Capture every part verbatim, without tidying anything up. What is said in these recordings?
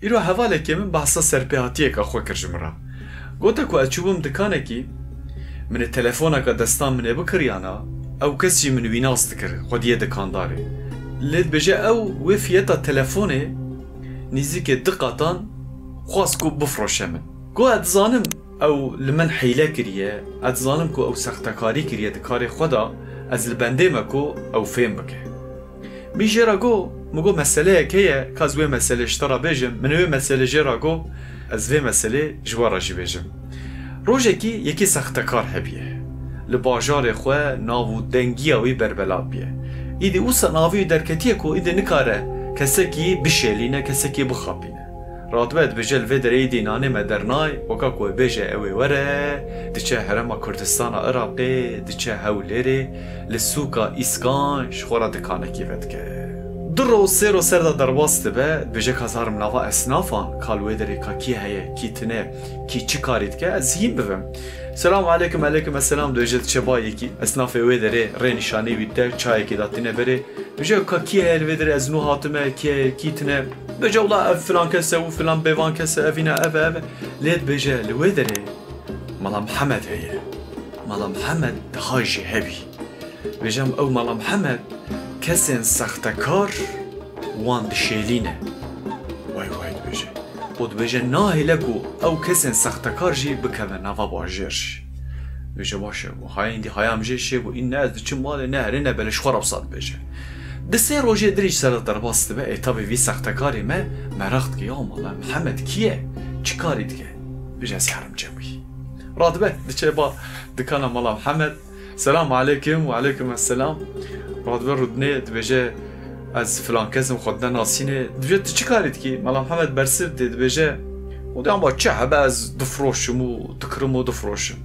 Îro hevalekê min behsa serpêhatiyeka xwe kir ji min re. Gote ku ez çûbûm dikanekî, min ê telefoneka destan min ê bikiriyana, ew kes jî min wî nas dikir, xwediyê dikandarê. Lê dibêje ew wê fiyeta telefonê nîzîkê du qatan xwest ku bifroşe min. Got ez dizanim ew li min hîle kiriye, ez dizanim ku ew sextekarî kiriye di karê xwe de, ez li bendê me ku ew fêm bike. Min jê re got, min got meseleyek heye, ka ez wê meselê ji te re bêjim, min wê meselê jê re got, ez vê meselê ji we re jî bêjim. Rojekî yekî sextekar hebiye. Li bajarê xwe nav û dengiya wî berbelav biye. Îdî wisa navê wî derketiye ku îdî nikare kesekî bişêlîne, kesekî bixapîne. Radibe dibêje li vê derê îdî nanê me dernay, weka ku bêje ew ê were, diçe herêma Kurdistana Iraqê, diçe Hewlêrê, li sûka Îskan ji xwe re dikanekî vedike. Du ro sê ro ser de derbas dibe, dibêje ka ez herim nava esnafan, ka li wê derê ka kî heye, kî tine, kî çi karî dike, ez hîn bibim. Selam aleykum, aleykum esselam, dibêje diçe ba yekî esnafê wê derê rê nîşanî wî dide, çayekî datîne berê. Dibêje ka kî heye li vê derê, ez nû hatime, kî heye, kî tine. Dibêje wila ev filan kes e û filan bêvan kes e, evîne, ev e, ev e. Lê dibêje li wê derê Mala Mihemed heye. Mala Mihemed daha jî hebî. Dibêje ew Mala Mihemed kesên sextekar wan dişêlîne. Way way dibêje. Û dibêje nahêle ku ew kesên sextekar jî bikeve nava bajêr jî. Dibêje baş e, û haya îndî haya em jê şê bû, î ne ez diçim malê, ne herê ne belê, ji xwe re wisa dibêje. Di sê rojê dirî ji ser re derbas dibe, ê tabî vî sextekarê me meraq dike, ya Mala Mihemed kî ye? Çi karî dike? Dibêje ez herim cem wî. Radibe, diçe ba dikana Mala Mihemed. Selam aleykum, we aleykum esselam. Radibe rûdinê, dibêje ez filan kes im, xwe dide nasînê. Dibêje tu çi karî dikî? Mala Mihemed bersiv dê, dibêje, û de ama çi hebe ez difroşim û dikirim û difroşim.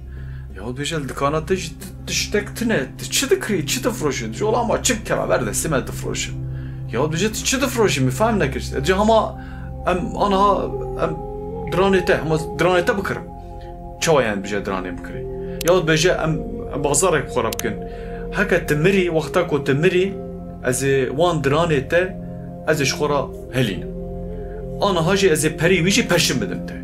Ya dibêje li dikana te jî ti-, tiştek tine, tu çi dikirî, çi difroşî? Dibêje wela ama çi bikeme, ber destê me difroşim. Ya dibêje tu çi difroşî, min fehm nekir. Dibêje hema em aniha em diranê te, hema diranê te bikirim. Çawa yani dibêje diranê bikirî? Ya dibêje em, em bazarek bi xwe re bikin. Heke tu mirî, wexta ku tu mirî, ez ê wan diranê te, ez ê ji xwe re helînim. Aniha jî ez ê perî wî jî peşin bidim te.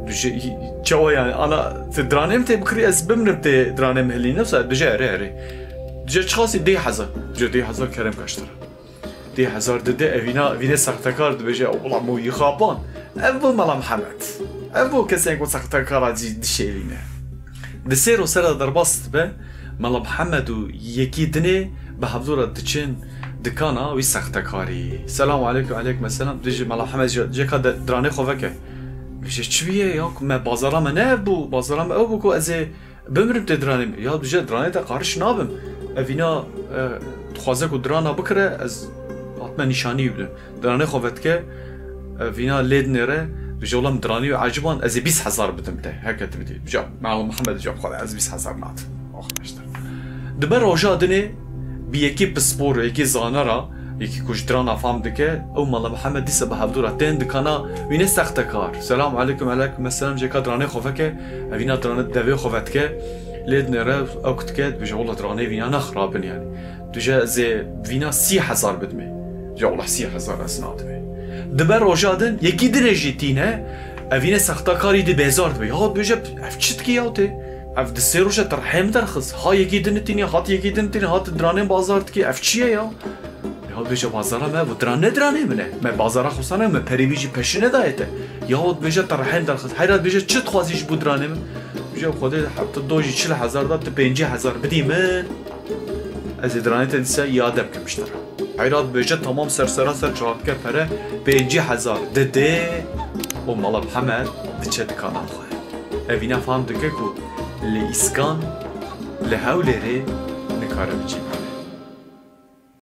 Dibêje, çawa yani? Ana tu diranê min tê bikirî, ez bimrim tê diranê min helînim? Wisa dibêje erê, erê. Dibêje çiqasî? Deh hezar. Dibêje deh hezar kerem kaştira. Deh hezar dide, evîna, vîne sextekar dibêje, wela min wî xapan. Ev bû Mala Mihemed. Ev bû kesên ku sextekara jî dişêlîne. Di sê ro ser de derbas dibe, Mala Mihemed û yekî dinê bi hevdû re diçin dikana wî sextekarî. Selam aleykum, aleykum esselam. Dibêje Mala Mihemed jê, jê ka de-, diranê xwe veke. Dibêje çi bûye ya ku me bazara me ne ev bû, bazara me ew bû ku ez ê bimrim tê diranê min. Ya dibêje diranê te qarîş nabim. Evîna, e, dixwaze ku dirana bikire, ez hatime nîşanî wî bidim. Diranê xwe vedike, e, vîna lê dinêre, dibêje wela min diranî wî eciban, ez ê bîst hezar bidim te, heke tu bidî. Dibêje, Mala Mihemed dibêje, xwedê ez bîst hezar nadim. Ax, işte. Dibe roja dinê bi yekî pispor, yekî zanera, yekî ku ji dirana fam dike, ew Mala Mihemed dîsa bi hevdû re tên dikana wîne sextekar. Selam aleykum, aleykum esselam, jê ka diranê xwe veke, evîna diranê devê xwe vedike, lê dinêre, ew ku dike, dibêje, wela diranê vîna ne xirab in yani. Dibêje, ez ê vîna sî hezar bidimê. Dibêje, wela sî hezar ez nadimê. Dibe roja din, yekî dinê jî tîne, evîne sextekarî dê bêzar dibe. Ya dibêje, ev çi dikî ya tê? Ev di sê roje te rihê min derxist. Ha yekî din tînî, hat yekî din tînî, hat diranên bazar dikî. Ev çi ye ya? Ya dibêje bazara me, bu diran ne diranê min e? Me bazara xwesane, me perê wî jî peşî nedaye te. Ya dibêje te rihê min derxist. Heyra dibêje çi dixwazî ji bo diranê min? Dibêje xwedê heta do jî çil hezar da, tu pêncî hezar bidî min. Ez ê diranê te dîsa îade bikim ji te re. Heyra dibêje tamam, ser sera ser çawa dike pere, pêncî hezar dide û Mala Mihemed diçe dikana xwe. Evîna fam dike ku li Îskan, li Hewlêrê nikare bi cî bike.